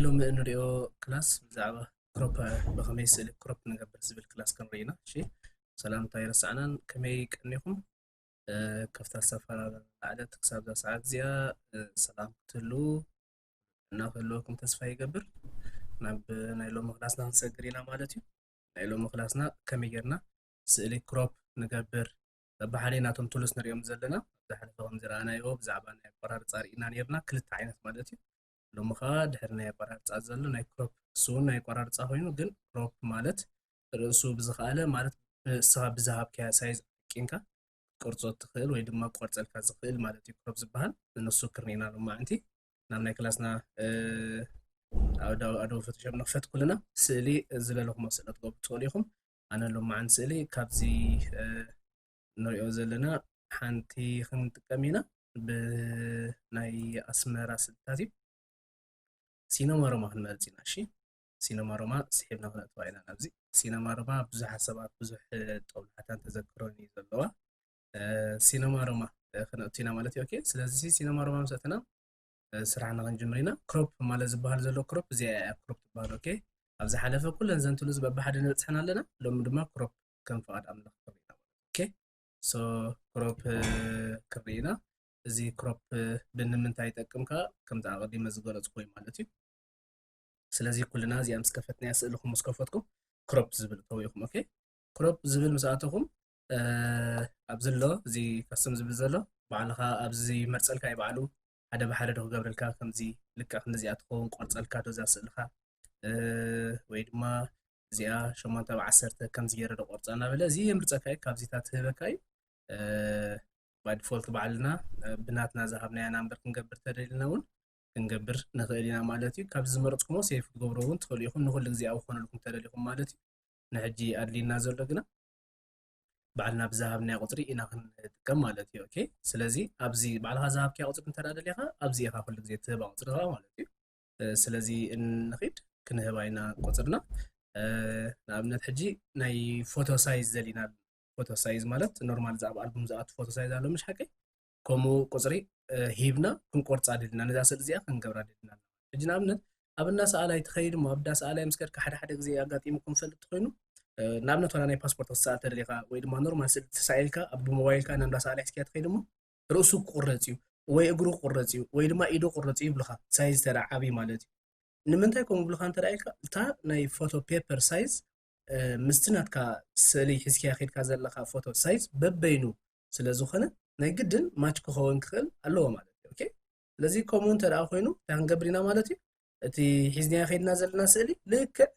ሎሚ እንሪኦ ክላስ ብዛዕባ ክሮፕ ብኸመይ ስእሊ ክሮፕ ንገብር ዝብል ክላስ ክንርኢ ኢና። እሺ፣ ሰላምታ ኣይረሳዕናን። ከመይ ቀኒኹም? እ፣ ካብታ ዝተፈላለ ዓለት ክሳብ እዛ ሰዓት እዚኣ፣ እ፣ ሰላም ክትህሉ እና ክህልወኩም ተስፋ ይገብር። ናብ ናይ ሎሚ ክላስና ክንሰግር ኢና ማለት እዩ። ናይ ሎሚ ክላስና ከመይ ጌርና ስእሊ ክሮፕ ንገብር፣ በብሓደ ናቶም ቱልስ ንሪኦም ዘለና፣ ዝሓለፈ ከም ዝረኣናዮ ብዛዕባ ናይ ኣቆራርፃ ርኢና ኔርና፣ ክልተ ዓይነት ማለት እዩ። ሎሚ ከዓ ድሕሪ ናይ ኣቆራርፃ ዘሎ ናይ ክሮፕ፣ እሱ እውን ናይ ኣቆራርፃ ኮይኑ፣ ግን ክሮፕ ማለት ርእሱ ብዝኸኣለ ማለት ንስኻ ብዝሃብካያ ሳይዝ ኣቂንካ ክትቆርፆ ትኽእል ወይ ድማ ክቆርፀልካ ዝኽእል ማለት እዩ ክሮፕ ዝበሃል። ንሱ ክርኒና ሎማዓንቲ ናብ ናይ ክላስና፣ እ፣ ኣዶ ኣዶ ፎቶሾፕ ንኽፈት ኩልና ስእሊ ዝለለኹም ስእሊ ክትገብሩ ትኽእሉ ኢኹም። ኣነ ሎማዓንቲ ስእሊ ካብዚ፣ እ፣ ንሪኦ ዘለና ሓንቲ ክንጥቀም ኢና። ብናይ ኣስመራ ስእልታት እዩ። ሲነማ ሮማ ክንመርጽ ኢና። እሺ፣ ሲነማ ሮማ ስሒብና ክነእትዋ ኢና ናብዚ። ሲነማ ሮማ ብዙሓት ሰባት ብዙሕ ጦብላሕታን ተዘክሮን እዩ ዘለዋ። እ፣ ሲነማ ሮማ፣ እ፣ ክነእቱ ኢና ማለት እዩ። ኦኬ፣ ስለዚ ሲነማ ሮማ ምስ ኣተና፣ እ፣ ስራሕና ክንጅምር ኢና። ክሮፕ ማለት ዝበሃል ዘሎ ክሮፕ እዚኣ እያ ክሮፕ ትበሃል። ኦኬ፣ ኣብ ዝሓለፈ ኩለን ዘን ቱልስ በብሓደ ንበጽሐን ኣለና። ሎሚ ድማ ክሮፕ ከም ፍቓድ ኣምላኽ ክንርኢ ኢና ማለት እዩ። ኦኬ፣ ሶ ክሮፕ፣ እ፣ ክንርኢ ኢና። እዚ ክሮፕ፣ እ፣ ብምንታይ ይጠቅም ከኣ ከምቲ ኣቐዲመ ዝገለጽኩዎ እዩ ማለት እዩ። ስለዚ ኩልና እዚኣ ምስ ከፈትናያ ስእልኹም ምስ ከፈትኩም ክሮፕ ዝብል እተው ኢኹም። ኦኬ፣ ክሮፕ ዝብል ምስ ኣተኹም፣ እ፣ ኣብዚ ኣሎ፣ እዚ ካስተም ዝብል ዘሎ ባዕልኻ ኣብዚ ይመርጸልካ እዩ ባዕሉ። ሓደ ብሓደ ዶ ክገብረልካ፣ ከምዚ ልክዕ ክንዲዚኣ ትኸውን ቆርጸልካ ዶ እዛ ስእልኻ፣ እ፣ ወይ ድማ እዚኣ ሸሞንተ ብ ዓሰርተ ከምዚ ገይረ ዶ ቆርጻ እናበለ እዚ የምርጸካ እዩ፣ ካብዚታት ትህበካ እዩ። እ፣ ባይ ዲፎልት ባዕልና፣ እ፣ ብናትና ዝሃብናያ ናምበር ክንገብር ተደሊና እውን ክንገብር ንኽእል ኢና ማለት እዩ። ካብዚ ዝመረጽኩሞ ሴቭ ክትገብሩ እውን ትኽእሉ ኢኹም፣ ንኹሉ ግዜ ኣብ ክኾነልኩም ተደሊኹም ማለት እዩ። ንሕጂ ኣድልዩና ዘሎ ግና ባዕልና ብዝሃብናዮ ቁጽሪ ኢና ክንጥቀም ማለት እዩ። ኦኬ፣ ስለዚ ኣብዚ ባዕልኻ ዝሃብካዮ ቁጽሪ እንተ ደኣ ደሊኻ ኣብዚ ኢኻ ኩሉ ግዜ ትህባ ቁጽሪ ኢኻ ማለት እዩ። እ፣ ስለዚ እንኺድ ክንህባ ኢና ቁጽርና። እ፣ ንኣብነት ሕጂ ናይ ፎቶ ሳይዝ ዘሊና፣ ፎቶ ሳይዝ ማለት ኖርማል እዚ ኣብ ኣልቡም ዝኣቱ ፎቶ ሳይዝ ኣሎ ምሽ ሓቀይ፣ ከምኡ ቁጽሪ፣ እ፣ ሂብና ክንቆርጻ ደሊና፣ ነዛ ስእሊ እዚኣ ክንገብራ ደሊና። ሕጂ ንኣብነት ኣብ እንዳ ሰኣላይ ትኸይድ እሞ ኣብ እንዳ ሰኣላይ ምስ ከድካ ሓደ ሓደ ግዜ ኣጋጢሙኩም ይፈልጥ ተኾይኑ፣ እ፣ ንኣብነት ዋላ ናይ ፓስፖርት ክትሰኣል ተደሊኻ ወይ ድማ ኖርማል ስእሊ ተሳኢልካ ኣብ ብሞባይልካ ናብ እንዳ ሰኣላይ ሒዝካያ ትኸይድ እሞ ርእሱ ክቁረጽ እዩ ወይ እግሩ ክቁረጽ እዩ ወይ ድማ ኢዱ ክቁረጽ እዩ ይብሉኻ፣ ሳይዝ ተደኣ ዓብዪ ማለት እዩ። ንምንታይ ከምኡ ይብሉኻ እንተ ደኣ ኢልካ፣ እታ ናይ ፎቶ ፔፐር ሳይዝ፣ እ፣ ምስቲ ናትካ ስእሊ ሒዝካዮ ኬድካ ዘለኻ ፎቶ ሳይዝ በበይኑ ስለ ዝኾነ ናይ ግድን ማች ክኸውን ክኽእል ኣለዎ ማለት እዩ። ኦኬ፣ ስለዚ ከምኡ እንተ ደኣ ኮይኑ እንታይ ክንገብር ኢና ማለት እዩ? እቲ ሒዝናዮ ኬድና ዘለና ስእሊ ልክዕ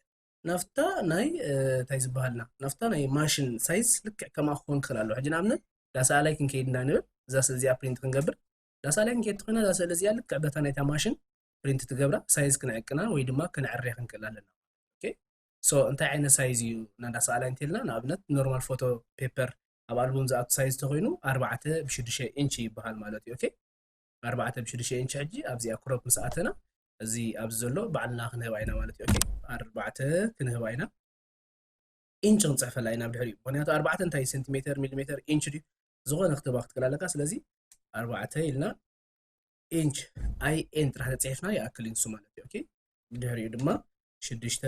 ናብታ ናይ፣ እ፣ እንታይ ዝበሃልና፣ ናብታ ናይ ማሽን ሳይዝ ልክዕ ከምኣ ክኸውን ክኽእል ኣለዎ። ሕጂ ንኣብነት ዳሰኣላይ ክንከይድ ኢና ንብል፣ እዛ ስእሊ እዚኣ ፕሪንት ክንገብር፣ ዳሰኣላይ ክንከይድ ተኾይና እዛ ስእሊ እዚኣ ልክዕ በታ ናይታ ማሽን ፕሪንት ትገብራ ሳይዝ ክንዕቅና ወይ ድማ ክንዕርያ ክንክእል ኣለና። ኦኬ፣ ሶ እንታይ ዓይነት ሳይዝ እዩ ናዳ ሰኣላይ እንተልና፣ ንኣብነት ኖርማል ፎቶ ፔፐር ኣብ ኣልቡም ዝኣቱ ሳይዝ ተኾይኑ ኣርባዕተ ብሽዱሽተ ኢንች ይበሃል ማለት እዩ። ኦኬ፣ ኣርባዕተ ብሽዱሽተ ኢንች። ሕጂ ኣብዚኣ ክሮፕ ምስ ኣተና እዚ ኣብዚ ዘሎ ባዕልና ክንህባ ኢና ማለት እዩ። ኦኬ፣ ኣርባዕተ ክንህባ ኢና። ኢንች ክንጽሕፈላ ኢና ብድሕሪኡ። ምኽንያቱ ኣርባዕተ እንታይ ሴንቲሜተር፣ ሚሊሜተር፣ ኢንች ድዩ? ዝኾነ ክትህባ ክትክእል ኣለካ። ስለዚ ኣርባዕተ ኢልና ኢንች፣ ኣይ ኤን ጥራሕ ተጽሒፍና ይኣክል እዩ ንሱ ማለት እዩ። ኦኬ፣ ብድሕሪኡ ድማ ሽዱሽተ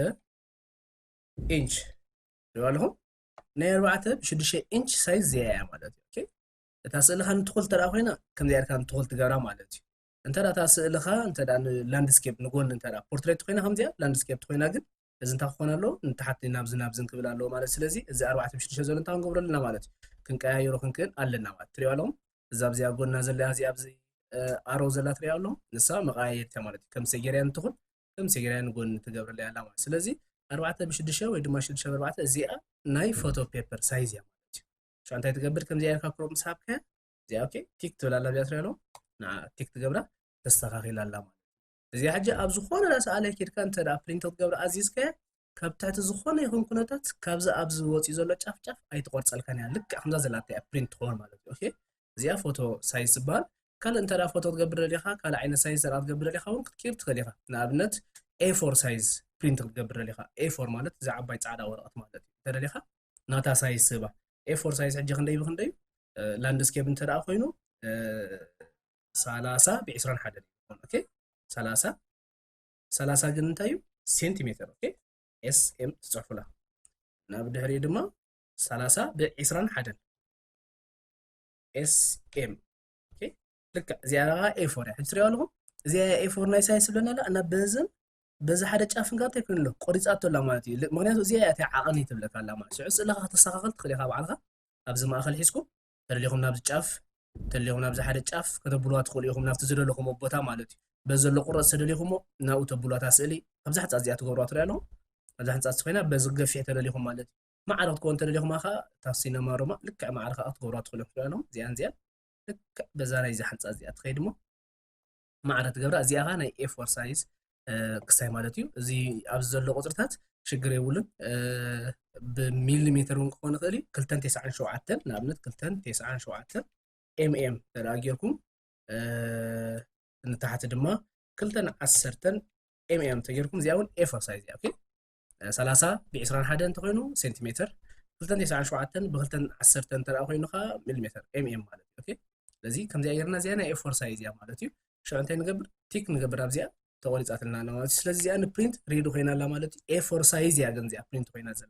ኢንች ሪኦ ኣለኹም። ናይ ኣርባዕተ ብሽዱሽተ ኢንች ሳይዝ እዚኣ እያ ማለት እዩ። ኦኬ፣ እታ ስእልኻ ንትኹል እንተ ደኣ ኮይና ከምዚኣ ኢልካ ንትኹል ትገብራ ማለት እዩ። እንተ ደኣ እታ ስእልኻ እንተ ደኣ ንላንድስኬፕ ንጎኒ እንተ ደኣ ፖርትሬት ኮይና ከምዚኣ ላንድስኬፕ ኮይና ግን እዚ እንታይ ክኾን ኣለዎ? ንታሕቲ ናብዚ ናብዚ ክንብል ኣለዎ ማለት። ስለዚ እዚ ኣርባዕተ ብሽዱሽተ ዘሎ እንታይ ክንገብሮ ኣለና ማለት እዩ? ክንቀያየሮ ክንክእል ኣለና ማለት። ትሪኦ ኣለኹም? እዛ ኣብዚኣ ጎና ዘላ እዚኣ ኣብዚ፣ እ፣ ኣሮ ዘላ ትሪኦ ኣለኹም? ንሳ መቐያየሪት እያ ማለት እዩ። ከም ሰጌርያ እንትኹን ከም ሰጌርያ ንጎኒ ትገብረለይ ኣላ ማለት። ስለዚ ኣርባዕተ ብሽዱሽተ ወይ ድማ ሽዱሽተ ብኣርባዕተ እዚኣ ናይ ፎቶ ፔፐር ሳይዝ እያ ማለት እዩ። ሽዑ እንታይ ትገብር? ከምዚኣ ኢልካ ክሮፕ ምስ ሃብካያ እዚኣ ኦኬ ቲክ ትብል ኣላ፣ ኣብዚኣ ትሪኦ ኣለኹም? ንዓ ቲክ ትገብራ ተስተኻኺላ ኣላ ማለት እዩ። እዚኣ ሕጂ ኣብ ዝኾነ ዳስ ኣላይ ኬድካ እንተ ደኣ ፕሪንት ክትገብራ ኣዚዝካያ ካብ ትሕቲ ዝኾነ ይኹን ኩነታት ካብዚ ኣብዚ ወፂኡ ዘሎ ጫፍ ጫፍ ኣይትቆርፀልካን እያ። ልክዕ ከምዛ ዘላታ እያ ፕሪንት ትኸውን ማለት እዩ። ኦኬ፣ እዚኣ ፎቶ ሳይዝ ትበሃል። ካልእ እንተ ደኣ ፎቶ ክትገብር ደሊኻ፣ ካልእ ዓይነት ሳይዝ እንተ ደኣ ክትገብር ደሊኻ እውን ክትቀይር ትኽእል ኢኻ። ንኣብነት ኤ ፎር ሳይዝ ፕሪንት ክትገብር ደሊኻ፣ ኤ ፎር ማለት እዛ ዓባይ ፃዕዳ ወረቐት ማለት እዩ። እንተ ደሊኻ ናታ ሳይዝ ትህባ። ኤ ፎር ሳይዝ ሕጂ ክንደይ ብክንደይ እዩ? እ፣ ላንድስኬፕ እንተ ደኣ ኮይኑ፣ እ፣ ሰላሳ ብዒስራን ሓደን እዩ ዝኾን። ኦኬ፣ ሰላሳ ሰላሳ ግን እንታይ እዩ? ሴንቲሜትር። ኦኬ፣ ኤስ ኤም ትፅሕፉላ። ናብ ድሕሪኡ ድማ ሰላሳ ብ ዕስራን ሓደን ኤስ ኤም። ኦኬ፣ ልክዕ እዚኣ ከዓ ኤ ፎር እያ። ሕጂ ትሪኦ ኣለኹም፣ እዚኣ ኤ ፎር ናይ ሳይንስ ትብለና ኣላ እና በዝን በዚ ሓደ ጫፍን ጋር እንታይ ኮይኑ ኣሎ? ቆሪፃቶ ኣላ ማለት እዩ። ል- ምክንያቱ እዚኣ እያ እታ ዓቐን ትብለካ ኣላ ማለት እዩ። ሽዑ ስእልኻ ከተስተኻኽል ትኽእል ኢኻ ባዕልኻ፣ ኣብዚ ማእኸል ሒዝኩም ተደሊኹም ናብዚ ጫፍ፣ ተደሊኹም ናብዚ ሓደ ጫፍ ከተብልዋ ትኽእሉ ኢኹም፣ ናብቲ ዝደለኹሞ ቦታ ማለት እዩ። በዚ ዘሎ ቁረፅ ተደሊኹሞ ናብኡ ተብልዋ እታ ስእሊ። ኣብዛ ሕንፃ እዚኣ ትገብርዋ ትሪኣ ኣለኹም፣ ኣብዛ ሕንፃ እዚ ኮይና በዚ ገፊሕ ተደሊኹም ማለት እዩ። ማዕረ ክትከውን ተደሊኹማ ከዓ እታ ሲነማ ሮማ ልክዕ ማዕረ ከዓ ክትገብርዋ ትኽእሉ ኢኹም። ትሪኣ ኣለኹም፣ እዚኣን እዚኣን ልክዕ በዛ ናይዚ ሕንፃ እዚኣ ትኸይድ እሞ ማዕረ ትገብራ። እዚኣ ኸዓ ናይ ኤ ፎር ሳይዝ ክሳይ ማለት እዩ። እዚ ኣብዚ ዘሎ ቁፅርታት ሽግር የብሉን። እ፣ ብሚሊሜትር እውን ክኾን ይኽእል እዩ። ክልተን ተስዓን ሸውዓተን፣ ንኣብነት ክልተን ተስዓን ሸውዓተን ኤም ኤም ተደኣ ጌርኩም፣ እ፣ ንታሕቲ ድማ ክልተን ዓሰርተን ኤም ኤም ተጌርኩም፣ እዚኣ እውን ኤ ፎር ሳይዝ እያ። ኦኬ፣ እ፣ ሰላሳ ብ ዕስራን ሓደን እንተኾይኑ ሴንቲሜትር፣ ክልተን ተስዓን ሸውዓተን ብ ክልተን ዓሰርተን እንተ ደኣ ኮይኑ ኸዓ ሚሊሜትር፣ ኤም ኤም ማለት እዩ። ኦኬ፣ ስለዚ ከምዚኣ ጌርና እዚኣ ናይ ኤ ፎር ሳይዝ እያ ማለት እዩ። ሽዑ እንታይ ንገብር? ቲክ ንገብር ኣብዚኣ፣ ተቆሪፃትልና ኣላ ማለት እዩ። ስለዚ እዚኣ ንፕሪንት ሬዲ ኮይና ኣላ ማለት እዩ። ኤ ፎር ሳይዝ እያ ግን እዚኣ ፕሪንት ኮይና ዘላ።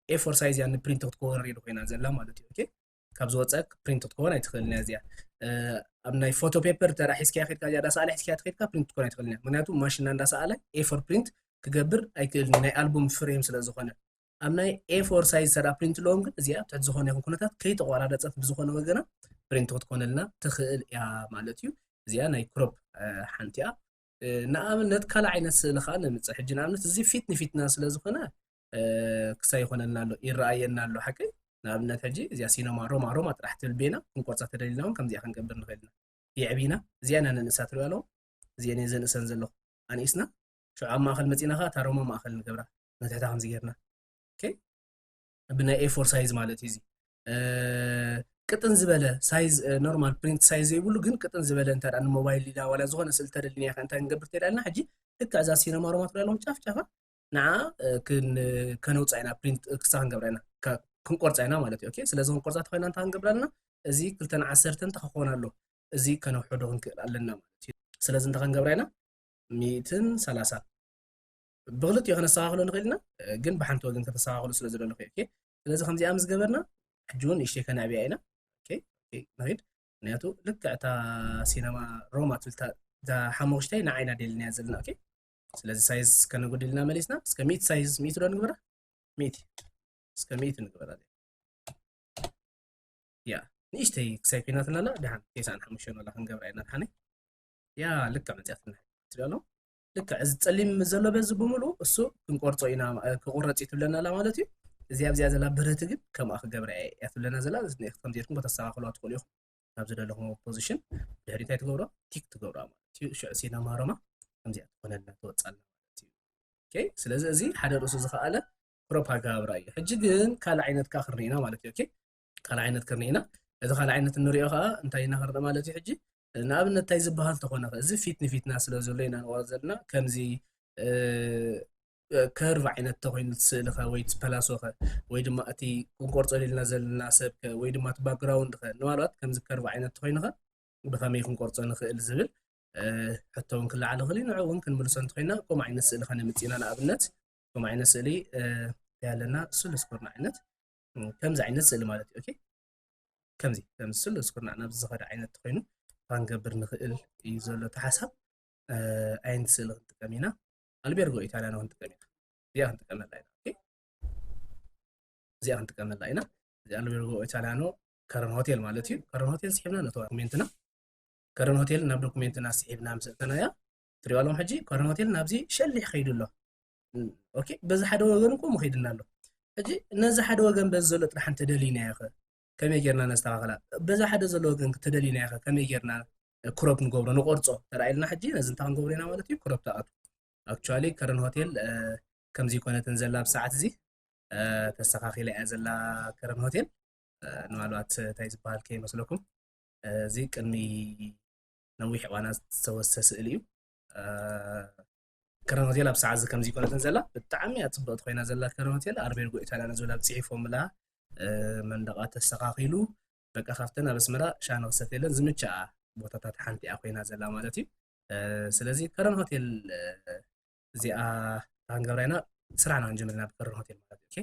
ኤ ፎር ሳይዝ እያ ንፕሪንት ክትከውን ሬዲ ኮይና ዘላ ማለት እዩ። ኦኬ፣ ካብ ዝወፀ ፕሪንት ክትከውን ኣይትኽእልን እያ እዚኣ። እ፣ ኣብ ናይ ፎቶ ፔፐር ተራ ሒዝካያ ከድካ እዚኣ እንዳሰኣለ ሒዝካያ ተኸድካ ፕሪንት ክትከውን ኣይትኽእልን እያ። ምክንያቱ ማሽን እንዳሰኣለ ኤ ፎር ፕሪንት ክገብር ኣይክእልን፣ ናይ ኣልቡም ፍሬም ስለ ዝኾነ። ኣብ ናይ ኤ ፎር ሳይዝ ተራ ፕሪንት ኣለዎም ግን እዚኣ ኣብ ትሕቲ ዝኾነ ይኹን ኩነታት ከይተቆራረፀት ብዝኾነ ወገና ፕሪንት ክትኮነልና ትኽእል እያ ማለት እዩ። እዚኣ ናይ ክሮፕ፣ እ፣ ሓንቲ እያ። እ፣ ንኣብነት ካልእ ዓይነት ስእሊ ከዓ ንምፅእ። ሕጂ ንኣብነት እዚ ፊት ንፊትና ስለ ዝኾነ፣ እ፣ ክሳይ ይኾነልና ኣሎ፣ ይረኣየና ኣሎ። ሓቂ ንኣብነት ሕጂ እዚኣ ሲነማ ሮማ፣ ሮማ ጥራሕ ትብል ቤና ክንቆርፃ ተደሊና እውን ከምዚኣ ክንገብር ንኽእል ኢና። የዕቢና፣ እዚኣ ኢና ነንእሳ ትሪኦ ኣለኹም። እዚአን እየ ዘንእሰን ዘለኹ። ኣንኢስና፣ ሽዑ ኣብ ማእኸል መፂና ከዓ እታ ሮማ ማእኸል ንገብራ። ንትሕታ ከምዚ ጌርና። ኦኬ? ብናይ ኤ ፎር ሳይዝ ማለት እዩ እዚ። እ፣ ቅጥን ዝበለ ሳይዝ፣ እ፣ ኖርማል ፕሪንት ሳይዝ ዘይብሉ ግን ቅጥን ዝበለ እንተ ደኣ ንሞባይል ዲና ዋላ ዝኾነ ስእሊ ተደሊና ኢኻ እንታይ ክንገብር ትደሊ ኣለና? ሕጂ ልክዕ እዛ ሲነማ ሮማ ትሪኣ ኣለኹም ጫፍ ጫፋ ንዓ፣ እ፣ ክን-፣ ከነውፅኣ ኢና ፕሪንት ክሳ ክንገብራ ኢና። ከ-፣ ክንቆርፃ ኢና ማለት እዩ። ኦኬ? ስለዚ ክንቆርፃ ተኾይና እንታይ ክንገብር ኣለና? እዚ ክልተን ዓሰርተን እንታይ ክኾን ኣሎ? እዚ ከነውሕዶ ክንክእል ኣለና ማለት እዩ። ስለዚ እንታይ ክንገብራ ኢና? ሚእትን ሰላሳን። ብክልቲኡ ከነስተኻኽሎ ንኽእል ኢና፣ እ፣ ግን ብሓንቲ ወገን ከተስተኻኽሉ ስለ ዝደለኹ እየ። ኦኬ? ስለዚ ከምዚኣ ምስ ገበርና፣ ሕጂ እውን ንእሽተይ ከነዕብያ ኢና። ኦኬ? ኦኬ፣ ንኺድ። ምክንያቱ ልክዕ እታ ሲነማ ሮማ ትብል እታ፣ እታ ሓሙኽሽታይ ንዓይና ደሊናያ ዘለና። ኦኬ? ስለዚ ሳይዝ ከነጉድል ኢና መሊስና። እስከ ሚእቲ ሳይዝ፣ ሚእቲ ዶ ንግበራ? ሚእቲ። እስከ ሚእቲ ንግበራ። ያ፣ ንእሽተይ ክሳይ ኮይናትና ኣላ፣ ደሓን ተስዓን ሓሙሽተን ዋላ ክንገብራ ኢና፣ ደሓነይ። ያ፣ ልክዕ መፅያትና። ትሪኦ ኣሎ? ልክዕ እዚ ፀሊም ዘሎ በዚ ብምሉእ እሱ ክንቆርፆ ኢና፣ እ፣ ክቑረፅ እዩ ትብለና ኣላ ማለት እዩ። እዚኣ ኣብዚኣ ዘላ ብርህቲ ግን ከምኣ ክገብራ እየ እያ ትብለና ዘላ። እዚ ንእኽቶም ጌርኩም ከተስተኻኽልዋ ትኽእሉ ኢኹም። ናብ ዝደለኹምዎ ፖዚሽን ድሕሪ እንታይ ትገብሮ? ቲክ ትገብሮ ማለት እዩ። ሽዑ ሲነማ ሮማ ከምዚኣ ትኾነልና ትወፅኣልና ማለት እዩ። ኦኬ፣ ስለዚ እዚ ሓደ ርእሱ ዝኸኣለ ክሮፕ ኣገባብራ እዩ። ሕጂ ግን ካልእ ዓይነት ከዓ ክርኒና ማለት እዩ። ኦኬ፣ ካልእ ዓይነት ክርኒና። እዚ ካልእ ዓይነት እንሪኦ ከዓ እንታይ ኢና ክርኒ ማለት እዩ? ሕጂ ንኣብነት እንታይ ዝበሃል ተኾነ ኸ? እዚ ፊት ንፊትና ስለ ዘሎ ኢና ንቆርፅ ዘለና። ከምዚ፣ እ፣ እ፣ ከርቭ ዓይነት ተኾይኑ እቲ ስእሊ ኸ ወይ እቲ ፐላሶ ኸ ወይ ድማ እቲ ክንቆርጾ ደሊና ዘለና ሰብ ከ ወይ ድማ እቲ ባክግራውንድ ኸ? ንማልባት ከምዚ ከርቭ ዓይነት ተኾይኑ ኸ ብኸመይ ክንቆርጾ ንኽእል ዝብል፣ እ፣ ሕቶ እውን ክለዓል ይኽእል እዩ። ንዕኡ እውን ክንምልሶ እንተኾይና ከምኡ ዓይነት ስእሊ ከነምጽእ ኢና። ንኣብነት ከምኡ ዓይነት ስእሊ፣ እ፣ እንታይ ኣለና? ስሉስ ኩርናዕ ዓይነት፣ እ፣ ከምዚ ዓይነት ስእሊ ማለት እዩ። ኦኬ፣ ከምዚ፣ ከምዚ ስሉስ ኩርናዕ ናብዚ ዝኸደ ዓይነት ተኾይኑ ክንገብር ንኽእል እዩ ዘሎ እቲ ሓሳብ። እ፣ ዓይነት ስእሊ ክንጥቀም ኢና። ኣልቤርጎ ኢታልያኖ ክንጥቀም ኢና። እዚኣ ክንጥቀመላ ኢና። ኦኬ? እዚኣ ክንጥቀመላ ኢና። እዚ ኣልቤርጎ ኢታልያኖ ከረን ሆቴል ማለት እዩ። ከረን ሆቴል ስሒብና ነእትዋ ዶኩሜንትና። ከረን ሆቴል ናብ ዶኩሜንትና ስሒብና ምስ ኣእተናያ፣ ትሪእዋ ኣለኹም ሕጂ ከረን ሆቴል ናብዚ ሸሊሕ ከይዱ ኣሎ። ኦኬ፣ በዚ ሓደ ወገን እኮ መኺድና ኣሎ። ሕጂ ነዚ ሓደ ወገን በዚ ዘሎ ጥራሕ እንተደሊናዮ ኸ ከመይ ጌርና ነስተኻኽላ? በዚ ሓደ ዘሎ ወገን እንተደሊናዮ ኸ ከመይ ጌርና ክሮፕ ንገብሮ፣ ንቆርጾ? ተራእየልና ሕጂ ነዚ እንታይ ክንገብሮ ኢና ማለት እዩ? ክሮፕ ተኣቱ። ኣክቹዋሊ ከረን ሆቴል፣ እ፣ ከምዚ ይኮነትን ዘላ ኣብ ሰዓት እዚ፣ እ፣ ተስተኻኺላ እያ ዘላ ከረን ሆቴል። እ፣ ንማልባት እንታይ ዝበሃል ከይመስለኩም፣ እ፣ እዚ ቅድሚ ነዊሕ እዋናት ዝተወስደ ስእሊ እዩ። እ፣ ከረን ሆቴል ኣብ ሰዓት እዚ ከምዚ ይኮነትን ዘላ፣ ብጣዕሚ እያ ጽብቕቲ ኮይና ዘላ ከረን ሆቴል። ኣርቤርጎ ኢታልያኖ ዝብል ኣብ ጽሒፎምላ፣ እ፣ መንደቓ ተስተኻኺሉ፣ በቃ ካብተን ኣብ ኣስመራ ሻሂ ንኽሰትየለን ዝምችኣ ቦታታት ሓንቲ እያ ኮይና ዘላ ማለት እዩ። እ፣ ስለዚ ከረን ሆቴል፣ እ፣ እዚኣ ክንገብራ ኢና። ስራሕና ክንጀምር ኢና ብከረን ሆቴል ማለት እዩ። ኦኬ፣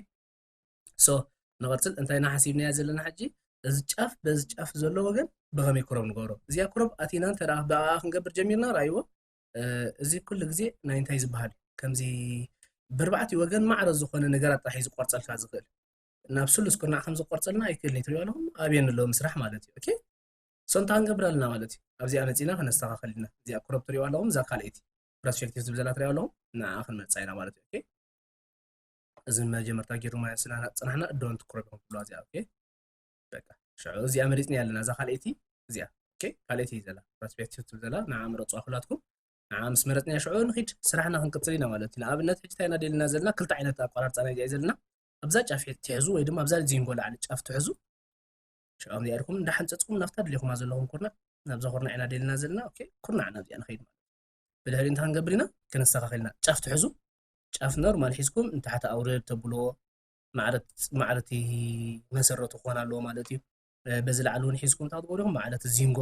ሶ ንቐጽል። እንታይ ኢና ሓሲብናያ ዘለና ሕጂ? እዚ ጫፍ በዚ ጫፍ ዘሎ ወገን ብኸመይ ክሮብ ንገብሮ? እዚኣ ክሮብ ኣቲና እንተ ደኣ ብኣኣ ክንገብር ጀሚርና፣ ርኣይዎ፣ እዚ ኩሉ ግዜ ናይ እንታይ ዝበሃል እዩ? ከምዚ ብርባዕቲ ወገን ማዕረ ዝኾነ ነገራት ጥራሕ እዩ ዝቆርጸልካ ዝኽእል። ናብ ስሉስ ኩርናዕ ከም ዝቆርጸልና ኣይክእልን እዩ። ትሪእዎ ኣለኹም? ኣብየን ኣለዎ ምስራሕ ማለት እዩ። ኦኬ፣ ሶ እንታይ ክንገብር ኣለና ማለት እዩ? ኣብዚኣ መጺና ከነስተኻኸል ኢና። እዚኣ ክሮብ ትሪእዎ ኣለኹም? እዛ ካልኣይቲ ፐርስፔክቲቭ ዝብል ዘላ ትሪእዎ ኣለኹም? ንዓኣ ክንመጽኣ ኢና ማለት እዩ። ኦኬ፣ እዚ መጀመርታ ጌሩ ማለት ስና ጽናሕና ዶንት ክሮብ ኢኹም ትብሉዋ እዚኣ። ኦኬ፣ በቃ ሽዑ እዚኣ መሪጽና ኣለና። እዛ ካልኣይቲ እዚኣ፣ ኦኬ፣ ካልኣይቲ እዩ ዘላ ፐርስፔክቲቭ ትብል ዘላ፣ ንዓ ምረጽዋ ኩላትኩም። ንዓ ምስ መረጽናያ ሽዑ ንኺድ ስራሕና ክንቅጽል ኢና ማለት እዩ። ንኣብነት ሕጂ እንታይ ኢና ደሊና ዘለና? ክልተ ዓይነት ኣቋራርጻ ናይ እዚኣ እዩ ዘለና። ኣብዛ ጫፍ ትሕዙ ወይ ድማ ኣብዛ ዚንጎ ላዕሊ ጫፍ ትሕዙ። ሽዑ ከምዚኣ ኢልኩም እንዳሓንጸጽኩም ናብታ ድሌኹማ ዘለኹም ኩርናዕ፣ ናብዛ ኩርናዕ ኢና ደሊና ዘለና። ኦኬ፣ ኩርናዕ ናብዚኣ ንኸይድ ማለት እዩ። ብድሕሪ እንታይ ክንገብር ኢና? ከነስተኻኽል ኢና። ጫፍ ትሕዙ፣ ጫፍ ኖርማል ሒዝኩም ንታሕቲ ኣውርድ ተብልዎ፣ ማዕረት፣ ማዕረቲ መሰረቱ ክኾን ኣለዎ ማለት እዩ። እ፣ በዚ ላዕሊ እውን ሒዝኩም እንታይ ክትገብሩ ኢኹም? ማዕረት ዚንጎ፣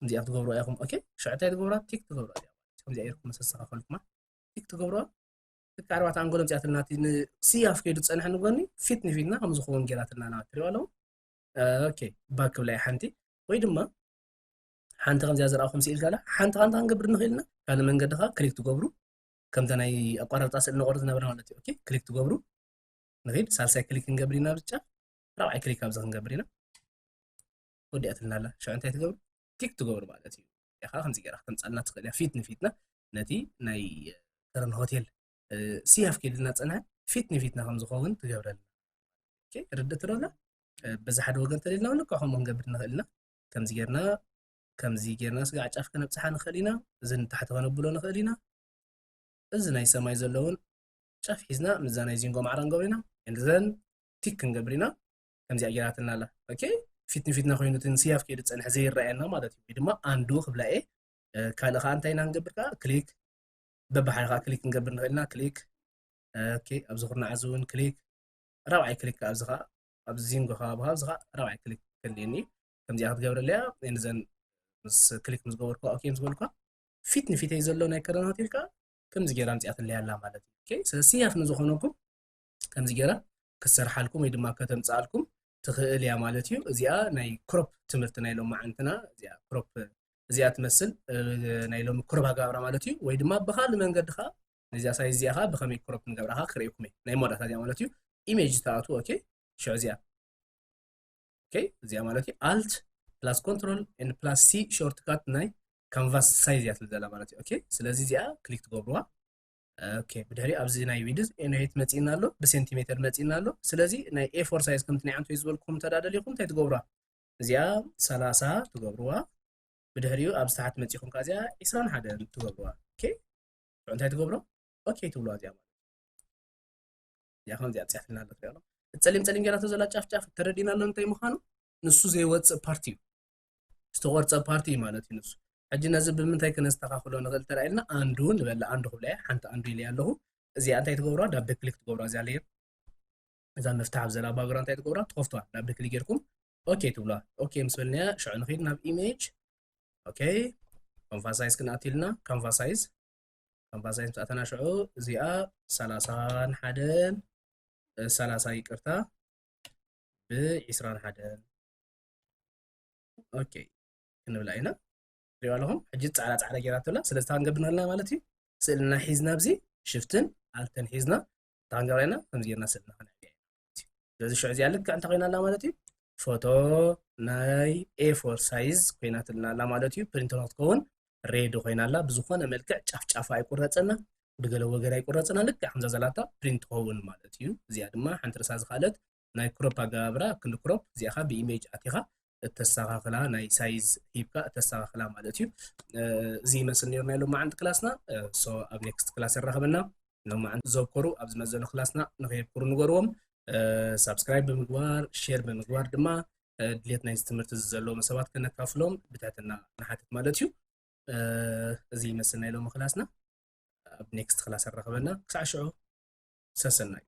እዚኣ ክትገብሩ ኢኹም። ኦኬ፣ ሽዑ እንታይ ትገብሩዋ? ቲክ ትገብሩዋ እዚኣ ማለት እዩ። ከምዚኣ ኢልኩም ምስ ኣስተኻኸልኩማ ቲክ ትገብሩዋ። ልክዕ ኣርባዕተ ኣንጎሎ ኣምጺኣትልና፣ እቲ ንስያፍ ከይዱ ዝጸንሐ ንጎኒ ፊት ንፊትና ከም ዝኸውን ጌራትልና ኢና ትሪእዋ ኣለኹም። እ፣ ኦኬ፣ ባክ ክብላ እየ ሓንቲ። ወይ ድማ ሓንቲ ከምዚኣ ዝረኣኹም ስኢል ካላ፣ ሓንቲ ከ እንታይ ክንገብር ንኽእል ኢና? ካልእ መንገዲ ከኣ ክሊክ ትገብሩ። ከምታ ናይ ኣቋራርጻ ስእሊ ንቆርጽ ዝነበርና ማለት እዩ። ኦኬ፣ ክሊክ ትገብሩ። ንኺድ፣ ሳልሳይ ክሊክ ክንገብር ኢና ኣብዚ ጫፍ፣ ራብዓይ ክሊክ ኣብዚ ክንገብር ኢና። ወዲኣትልና ኣላ። ሽዑ እንታይ ትገብሩ? ቲክ ትገብሩ ማለት እዩ። እዚኣ ከኣ ከምዚ ጌራ ከተምጻልና ትኽእል እያ። ፊት ንፊትና ነቲ ናይ ከረን ሆቴል፣ እ፣ ስያፍ ከይድልና ዝጸንሐ ፊት ንፊትና ከም ዝኸውን ትገብረልና። ኦኬ፣ ርድእቲ ዶ ኣላ? እ፣ በዚ ሓደ ወገን ተደሊልና እውን ልክዕ ከምኡ ክንገብር ንኽእል ኢና። ከምዚ ጌርና፣ ከምዚ ጌርና ስጋዕ ጫፍ ከነብጽሓ ንኽእል ኢና። እዚ ንታሕቲ ከነብሎ ንኽእል ኢና። እዚ ናይ ሰማይ ዘሎ እውን ጫፍ ሒዝና ምስዛ ናይ ዚንጎ ማዕረ ክንገብር ኢና። And then ቲክ ክንገብር ኢና። ከምዚኣ ጌራትና ኣላ። ኦኬ፣ ፊት ንፊትና ኮይኑ እቲ ንስያፍ ከይዱ ዝጸንሐ ዘይረኣየና ማለት እዩ። ወይ ድማ ኣንዱ ክብላ እየ። እ፣ ካልእ ከኣ እንታይ ኢና ክንገብር ከኣ? ክሊክ፣ በብሓደ ከኣ ክሊክ ክንገብር ንኽእል ኢና። ክሊክ፣ ኦኬ፣ ኣብዚ ኩርናዕ እዚ እውን ክሊክ፣ ራብዓይ ክሊክ ከኣ ኣብዚ ከኣ፣ ኣብዚ ዚንጎ ከባቢ ከኣ፣ ኣብዚ ከኣ ራብዓይ ክሊክ ክህልየኒ እዩ። ከምዚኣ ክትገብረለይ እያ። And then ምስ ክሊክ ምስ ገበርኩ፣ ኦኬ ምስ በልኩ፣ ፊት ንፊተይ ዘሎ ናይ ከረን ሆቴል ከኣ ከምዚ ጌራ ኣምጺኣትለይ ኣላ ማለት እዩ። ኦኬ፣ ስለዚ ስያፍ ንዝኾነኩም ከምዚ ጌራ ክትሰርሓልኩም ወይ ድማ ከተምጽኣልኩም ትኽእል እያ ማለት እዩ። እዚኣ ናይ ክሮፕ ትምህርቲ ናይ ሎማዓንትና፣ እዚኣ ክሮፕ፣ እዚኣ ትመስል፣ እ፣ ናይ ሎሚ ክሮፕ ኣገባብራ ማለት እዩ። ወይ ድማ ብኻልእ መንገዲ ኸኣ ነዚኣ ሳይዝ እዚኣ ኸኣ ብኸመይ ክሮፕ ንገብራ ኸኣ ክርእየኩም እየ። ናይ መወዳእታ እዚኣ ማለት እዩ። ኢሜጅ ትኣትዉ፣ ኦኬ። ሽዑ እዚኣ፣ ኦኬ፣ እዚኣ ማለት እዩ ኣልት ፕላስ ኮንትሮል ኤንድ ፕላስ ሲ ሾርትካት ናይ ካንቫስ ሳይዝ እያ ትብል ዘላ ማለት እዩ። ኦኬ፣ ስለዚ እዚኣ ክሊክ ትገብርዋ። ኦኬ፣ ብድሕሪ ኣብዚ ናይ ዊድዝ ኤንድ ሄይት መጺእና ኣሎ፣ ብሴንቲሜተር መጺእና ኣሎ። ስለዚ ናይ ኤ ፎር ሳይዝ ከምቲ ናይ ዓንቶይ ዝበልኩም እንተ ደኣ ደሊኹም እንታይ ትገብርዋ? እዚኣ ሰላሳ ትገብርዋ። ብድሕሪኡ ኣብዚ ታሕቲ መጺኹም ከኣ እዚኣ ዒስራን ሓደን ትገብርዋ። ኦኬ፣ ሽዑ እንታይ ትገብሮ? ኦኬ ትብልዋ እዚኣ ማለት እዩ። እዚኣ ከምዚኣ ኣብጺሓትና ኣላ ትሪኦ ኣለኹም። እቲ ጸሊም ጸሊም ጌራቶ ዘላ ጫፍ ጫፍ ተረዲእና ኣሎ እንታይ ምዃኑ? ንሱ ዘይወጽእ ፓርቲ እዩ። ዝተቖርጸ ፓርቲ እዩ ማለት እዩ ንሱ። ሕጂ ነዚ ብምንታይ ክነስተኻኽሎ ንኽእል ተራኢልና? ኣንዱ ንበላ፣ ኣንዱ ክብላ እየ። ሓንቲ ኣንዱ ኢለ ኣለኹ። እዚኣ እንታይ ትገብርዋ? ዳብል ክሊክ ትገብርዋ እዚኣ ሌየር። እዛ መፍትሕ ኣብ ዘላ ባክግራውንድ እንታይ ትገብርዋ? ትኸፍትዋ። ዳብል ክሊክ ጌርኩም ኦኬ ትብልዋ። ኦኬ ምስ በልናያ ሽዑ ንኺድ ናብ ኢሜጅ። ኦኬ፣ ካንቫ ሳይዝ ክንኣትው ኢልና፣ ካንቫ ሳይዝ፣ ካንቫ ሳይዝ ምስ ኣተና ሽዑ እዚኣ ሰላሳን ሓደን፣ እ፣ ሰላሳ ይቅርታ፣ ብዒስራን ሓደን። ኦኬ ክንብላ ኢና። ትሪእዋ ኣለኹም? ሕጂ ጻዕዳ ጻዕዳ ጌራቶ ኣላ። ስለዚ እንታይ ክንገብር ንኽእል ኢና ማለት እዩ? ስእልና ሒዝና ኣብዚ ሽፍትን ኣልትን ሒዝና እንታይ ክንገብራ ኢና? ከምዚ ጌርና ስእልና ከነዕብያ ኢና። ስለዚ ሽዑ እዚኣ ልክዕ እንታይ ኮይና ኣላ ማለት እዩ? ፎቶ ናይ ኤ ፎር ሳይዝ ኮይናትልና ኣላ ማለት እዩ። ፕሪንት ንክትከውን ሬዲ ኮይና ኣላ። ብዝኾነ መልክዕ ጫፍ ጫፋ ኣይቁረጸና፣ ብገለ ወገን ኣይቁረጸና። ልክዕ ከምዛ ዘላታ ፕሪንት ትኸውን ማለት እዩ። እዚኣ ድማ ሓንቲ ርእሳ ዝኸኣለት ናይ ክሮፕ ኣገባብራ፣ ክንዲ ክሮፕ እዚኣ ኸኣ ብኢሜጅ ኣቲኻ እተስተኻኽላ፣ ናይ ሳይዝ ሂብካ እተስተኻኽላ ማለት እዩ። እ፣ እዚ ይመስል ነይሩ ናይ ሎማዓንቲ ክላስና። እ፣ ሶ ኣብ ኔክስት ክላስ የራኸበና። ሎማዓንቲ ዘብከሩ ኣብ ዝመዘሉ ክላስና ንኸየብክሩ ንገርዎም። እ፣ ሳብስክራይብ ብምግባር፣ ሼር ብምግባር ድማ፣ እ፣ ድሌት ናይዚ ትምህርቲ እዚ ዘለዎም ሰባት ከነካፍሎም ብትሕትና ንሓትት ማለት እዩ። እ፣ እዚ ይመስል ናይ ሎሚ ክላስና። ኣብ ኔክስት ክላስ የራኸበና። ክሳዕ ሽዑ ሰሰናዩ።